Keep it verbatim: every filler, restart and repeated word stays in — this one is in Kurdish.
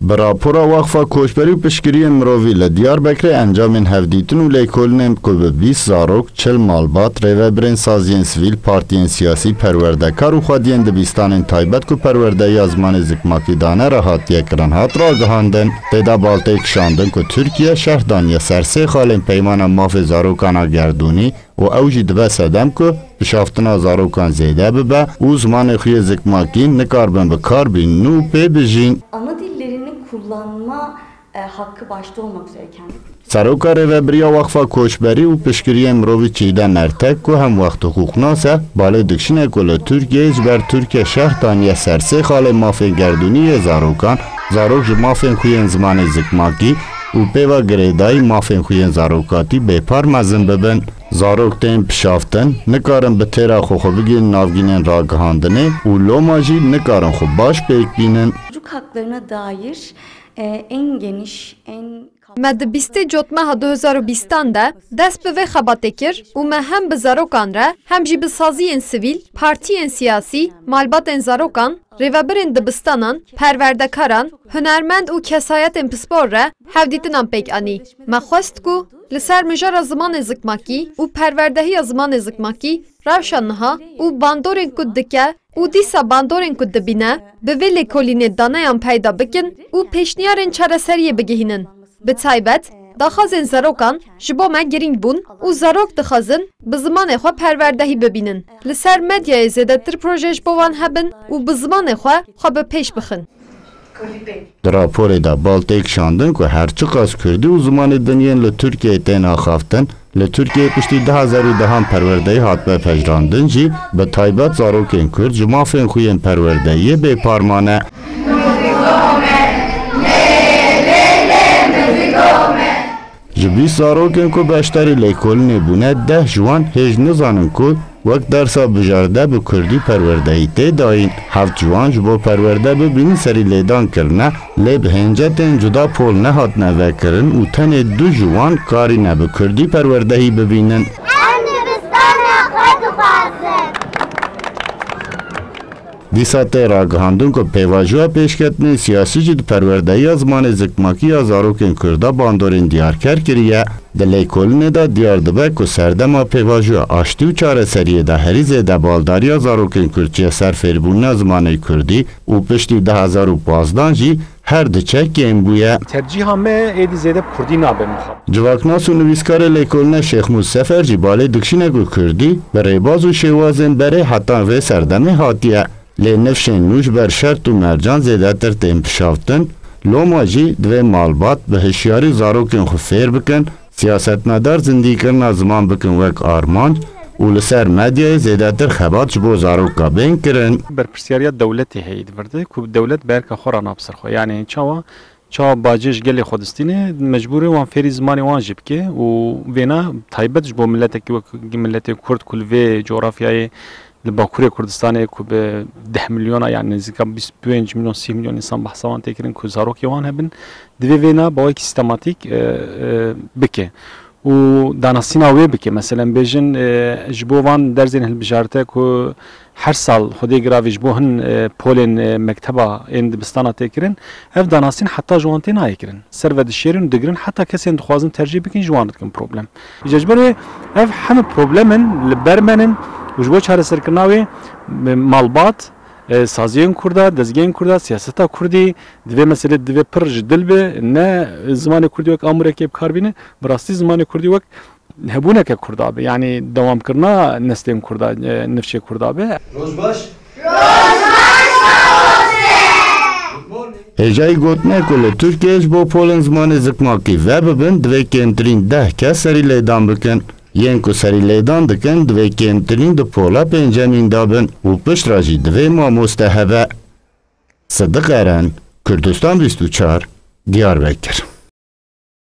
Bi rapora Waqfa Koçberî û Piştgiriyên Mirovî li Diyarbekirê encamên hevdîtin û lêkolinên ku bi bîst zarok, çil malbat, rêvebirên saziyên sivîl, partiyên siyasî, perwerdekar û xwediyên dibistanên taybet ku perwerdehiya zimanê zikmakî dane re hatiye kirin hat ragihandin. Tê de baltê kişandin ku Tirkiye şerh daniye ser sê xalên Peymana Mafê Zarokan a Gerdûnî û ew jî dibe sedem ku pişaftina zarokan zêde bibe û zimanê xwe yê zikmakî nikaribin bi kar bînin û pê bijîn. Ana dillerini kullanma, e, hakkı başta olmak üzere kendi kültürü. Seroka Rêvebiriya Waqfa Koçberî û Piştgiriyên Mirovî Çîdem Ertek ku hem wext hiqûqnas e, balê dikişîne ku li Tirkiyeyê ji ber Tirkiye şerh daniye ser sê xalên mafên gerdûnî yê zarokan, zarok ji mafên xwe yên zimanê zikmakî û pê ve girêdayî mafên xwe yên zarokatî bêpar mezin bibin. Zarok tên pişaftin, nikarin bi têra xwe xwe bigihînin navgînên ragihandinê û loma jî nikarin xwe baş pêk bînin. Çocuk haklarına dair, e, en geniş, en Me di bîstê Cotmeha du hezar û bîstan de dest bi vê xebatê kir û me hem bi zarokan re hem jî bi saziyên sivîl, partiyên siyasî, malbatên zarokan, rêvebirên dibistanan, perwerdekaran, hunermend û kesayetên pispor re hevdîtinan pêk anî. Me xwest ku li ser mijara zimanê zikmakî û perwerdehiya zimanê zikmakî rewşa niha û bandorên ku dike û dîsa bandorên ku dibîne, bi vê lêkolînê daneyan peyda bikin û pêşniyarên çareseriyê bigihînin. Bi taybet, daxwazên zarokan ji bo me girîng bûn û zarok dixwazin bi zimanê xwe perwerdehî bibînin. Li ser medyayê zêdetir proje ji bo wan hebin û bi zimanê xwe xwe bi pêş bixin. Di raporê de bal tê kişandin ku her çiqas kurdî û zimanê din yên li Tirkiyeyê tên axaftin, li Tirkiyeyê piştî du hezar û dehan perwerdehî hatbe pejirandin jî, bi taybet zarokên kurd ji mafên xwe yên perwerdehiyê bêpar mane. Ji bîst zarokên ku beşdarî lêkolînê bûne, deh ji wan hêj nizanin ku wek dersa bijarte bi kurdî perwerdehî tê dayîn. Heft ji wan ji bo perwerde bibînin serî lêdan kirine, lê bi hêncetên cuda pol nehatine vekirin û tenê du ji wan karîne bi kurdî perwerdehî bibînin. Em dibistana xwe dixwazin. Dîsa tê ragihandin ku pêvajoya pêşketinên siyasî jî di perwerdehiya zimanê zikmakî ya zarokên Kurda bandorên diyarker kiriye. Di lêkolînê de diyar dibe ku serdema pêvajoya aştî û çareseriyê de herî zêde baldariya zarokên Kurd çiye ser fêrbûna zimanê Kurdî û piştî du hezar û pazdeh jî her diçe kêm bûye. Tercîha me êdî zêde bi Kurdî nabe mixabin. Civaknas û nivîskarê lêkolîne Şêxmûs Sefer jî balê dikişîne ku Kurdî bi rêbaz û şêwazên berê heta vê serdemê hatiye. Lê nifşên nû ji ber şert û mercan zêdetir tên pişaftin, loma jî divê malbat bi hişyarî zarokên xwe fêr bikin, siyasetmedar zindîkirina ziman bikin wek armanc û li ser medyayê zêdetir xebat ji bo zaroka bên kirin. Berpirsiyariya dewletê heye di vir de ku dewlet berka xwe rana bi ser xwe. Yanî çawa? Çawa bacê ji gelê xwe distîne, mecbûr e wan fêrî zimanê wan jî bike û vêna taybet ji bo miletekî wek miletê Kurd ku li vê coğrafyayê li Bakurê Kurdistanê ku bi deh milyona, yani nêzîka bîst pênc milyon, sî milyon însan behsa wan tê kirin ku zarokê wan hebin, divê vêna bi awekî sîstematîk, e, e, bike û danasîna wê bike. Meselen bêjin, e, ji bo van derzên hilbijarte ku her sal Xwedê giravê ji bo hin, e, polên, e, mekteba ên dibistana tê kirin, ev danasîn heta ji wan tê nayê kirin. Ser ve dişêrin û digirin, heta kesên dixwazin tercîh bikin ji wan re dikin problem. Îca ji ber wê ev hemû problem in li ber me nin û ji bo çareserkirina wê, e, malbat, e, saziyên Kurda, dezgehên Kurda, siyaseta Kurdî, divê meselê divê pir ji dil be, ne zimanê Kurdî wek amûrekê bi kar bîne, bi rastî zimanê Kurdî wek hebûneke Kurda be, yanî dewamkirina neslên Kurda, e, nifşê Kurda be. Roj baş. Hêjayî gotine ku li Tirkiyeyê ji bo polên zimanê zikmakî vebibin, divê kêmtirîn deh kes serî lêdan bikin. Yên ku serî lêdan dikin, divê kêmtirîn di pola pêncemîn de bin û pişt re jî divê mamoste hebe. Sidiq Eren, Kurdistan bîst û çar, Diyarbekir.